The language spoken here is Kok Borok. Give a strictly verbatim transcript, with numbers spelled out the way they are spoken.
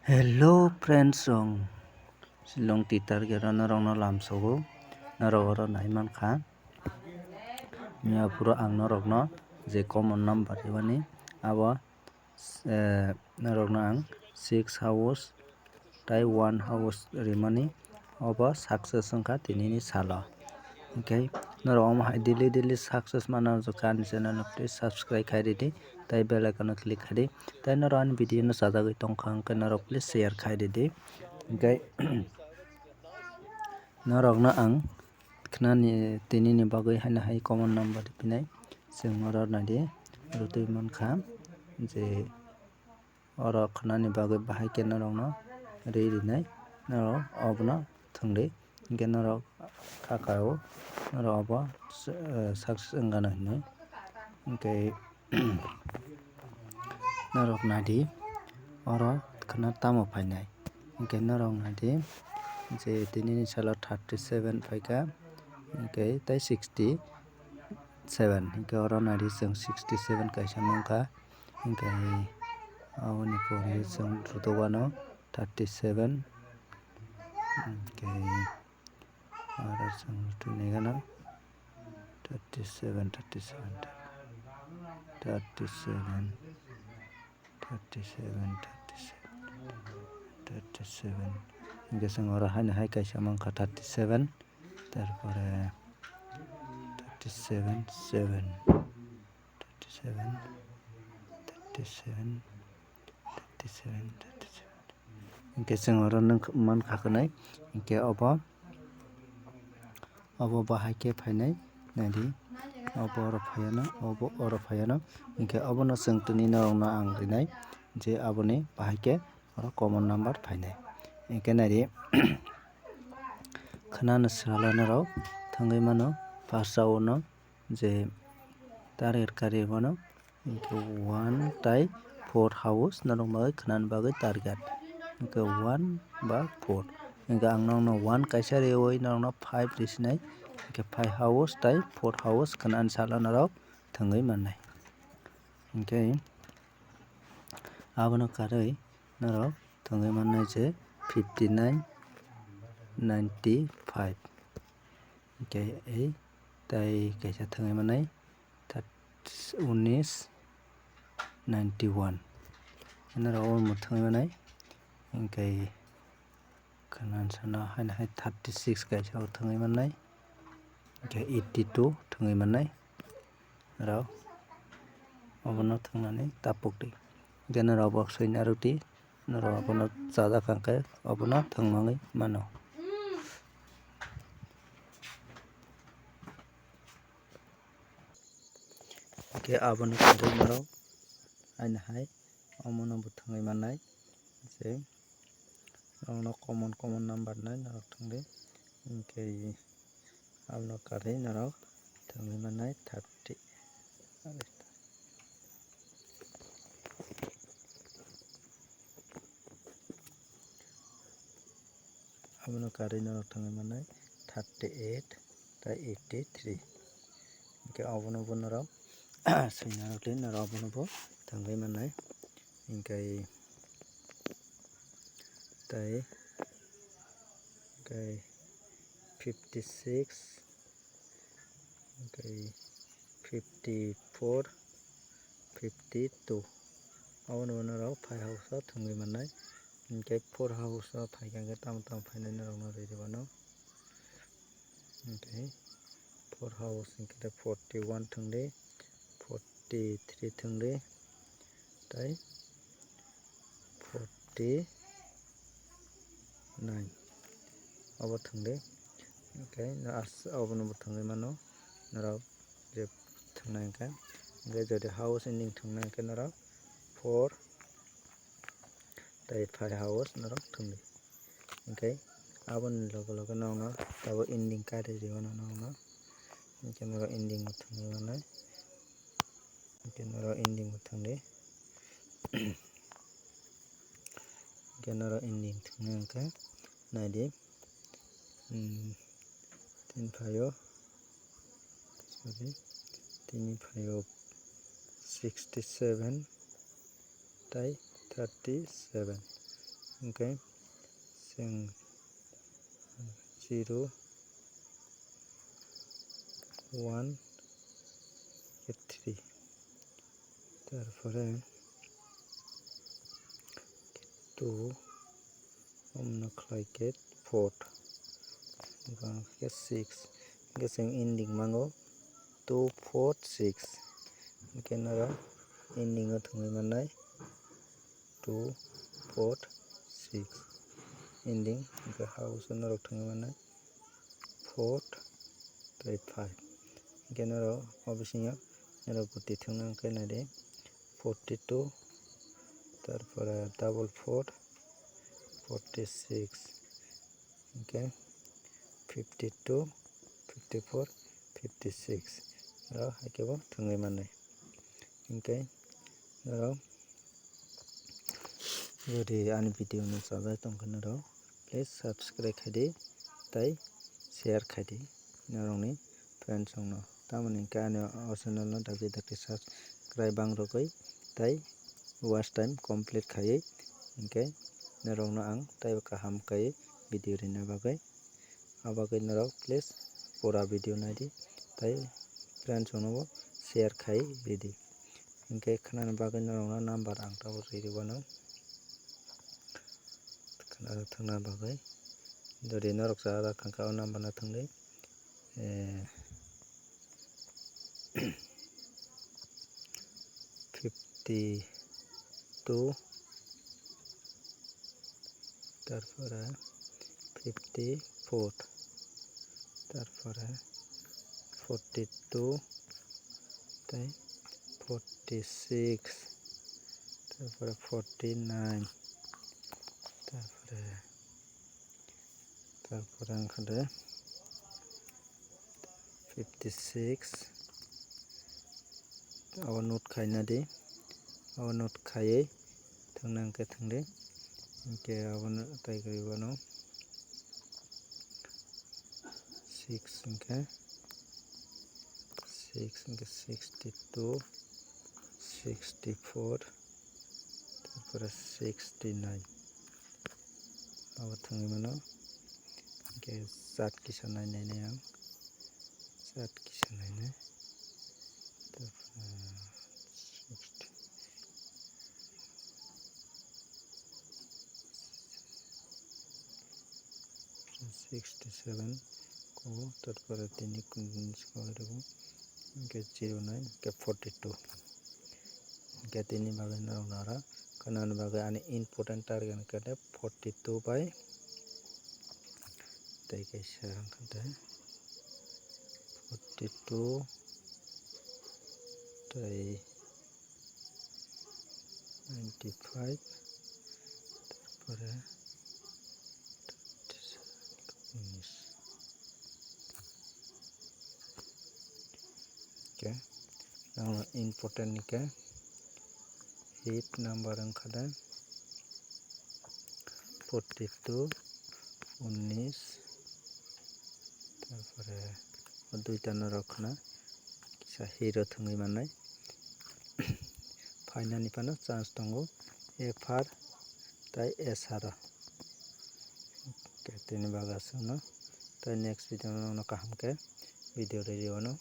Hello friends rok, Shillong titar gero norokno lamsogo, norok oro naimankha. Miya phuru ang norokno je common number rwmani abo, eh, norokno ang six house tai one house rwmani, obo success wngkha tinini salo. Hwnkhe norok omo hai daily daily success manna rwkha ani channel no please subscribe khai ridi tai bell icon no click khai di. Tai norok ani video no chajagwi tongkha hwnkhe norok please share khai ridi. Hwnkhe norokno ang khnani tinini bagwi haino hai common number rwphinai. Chwng oro naidi rwtwi mankha je oro khnani bagwi bahai khe norokno ri rinai, norok obono thwngdi. Hwnkhe norok kha kao norok obo, eh, success wngano hinwi. Hwnkhe norok naidi oro khna tamo phainai. Hwnkhe norok naidi je tinini salo thirty seven phaikha, hwnkhe tei sixty seven, hwnkhe oro naidi chwng sixty seven kaisa mankha. Hwnkhe aboni pore chwng rwtwk wano thirty seven, hwnkhe aro chwng rwtwk nai gana thirty seven, thirty seven, thirty seven, thirty seven, thirty seven, thirty seven, hwnkhe chwng oro haino hai kaisa mankha thirty seven, tarpore thirty seven, seven. Thirty seven, thirty seven, thirty seven, thirty seven. Hwnkhe chwng oro nwng mankha kwnwi. Hwnkhe obo, obo bahai khe phainai. Naidi, obo oro phaiano, obo oro phaiano. Hwnkhe obono chwng tini norokno ang rinai je aboni bahai khe oro common number phainai. Hwnkhe naidi, khnani salo norok thangwi mano, first o no je target kari mano, hwnkhe one tai four house norok bagwi khnani bagwi target, hwnkhe one ba four, hwnkhe ang norokno one kaisa riwi norokno five risinai, hwnkhe five house tai four house khnani salo norok thangwi mannai. Hwnkhe abono karwi norok thangwi mannai je fifty nine, ninety five. Hwnkhe ei tai kaisa thangwi mannai unis ninety one. Norok omo thangwi mannai, hwnkhe khnani salo haino hai thirty six kaisa o thangwi mannai, hwnkhe eighty two thangwi mannai. Norok obono thangnani tapuk di. Hwnkhe norok bo soina rwdi. Norok abono chajak kha khe obono thwngmangwi mano. Hwnkhe abono kwrwi norok haino hai omono bo thwngwi mannai. Je norokno common common number nai norok thwngdi. Hwnkhe abono karwi norok thwngwi mannai thirty. Abono karwi norok thangwi mannai thirty eight tei eighty three. Hwnkhe obono bo norok soina rwdi, norok obono bo thangwi mannai. Hwnkhe tei, hwnkhe fifty six, hwnkhe fifty four, fifty two. Abono bo norok five house o thwngwi mannai. Hwnkhe four house o phaikha khe tamo tamo phainai norokno rwrwbano. Hwnkhe four house hwnkhe forty one thwngdi, forty three thwngdi, tei forty nine obo thwngdi. Hwnkhe as-, obono bo thwngwi mano norok je thwngnai hwnkhe. Hwnkhe jodi house ending thwngnai hwnkhe norok four tei five house norok thwngdi. Hwnkhe aboni loge loge norokno tabuk ending kari rwmano norokno. Hwnkhe norok ending bo thwngwi mannai. Hwnkhe norok ending bo thwngdi. Hwnkhe norok ending thwngnai hwnkhe naidi, hmm, tini phaio, sorry, tini phaio sixty seven tei thirty seven. Hwnkhe chwng zero, one, three, tarpore two, omno khlai khe four, hwnkhe six, hwnkhe chwng ending mango two four six, hwnkhe norok ending o thwngwi mannai two four six, ending hwnkhe ha o se norok thwngwi mannai four tei five, hwnkhe norok o bisingo norok guti thwngna hwnkhe naidi forty two, tarpore double four, forty six, hwnkhe fifty two, fifty four, fifty six, oro hai khe bo thwngwi mannai. Hwnkhe norok jodi ani video no chajak tongkha norok, please subscribe khaidi tei share khaidi norokni friends rokno. Tamoni hwnkhe ani o channel no dakti dakti subscribe bang rwgwi tei watch time complete khaiwi, hwnkhe norokno ang teibo kaham kaiwi video rina bagwi. Abagwi norok please pura video naidi tei friends rokno bo share khai ridi. Hwnkhe khwnani bagwi norokno number ang tabuk riri wano. Khwna thwngna bagwi. Jodi norok cha da khangkha o number no thwngdi. Eh, fifty two, tarpore fifty four, tarpore forty two, tei forty six, tarpore forty nine, tarpore, tarpore wngkha de fifty six, abo note khaina di, abo note khaiwi thwngna hwnkhe thwngdi, hwnkhe abono tei kwrwi bono six hwnkhe six hwnkhe sixty two, sixty four, tarpore sixty nine. Abo thwngwi mano. Hwnkhe chart kisa nainai ang. Chart kisa nainai. Tarpore sixty, sixty seven ko, tarpore tini ko, hwnkhe zero nine, hwnkhe forty two. Hwnkhe tini bagwi norok nara khwnani bagwi ani important target hwnkhe forty two bai tei kaisa wngkha de forty two tei ninety five, tarpore thirty seven, unis. Hwnkhe norok important hwnkhe eight number wngkha de forty two, unis, tarpore o duita norok khna kisa hero thwngwi mannai. Phainani phano chance tongo F R tei S R o. Tei tini bagwi aswkno tei next video no kaham khe video rwgwino.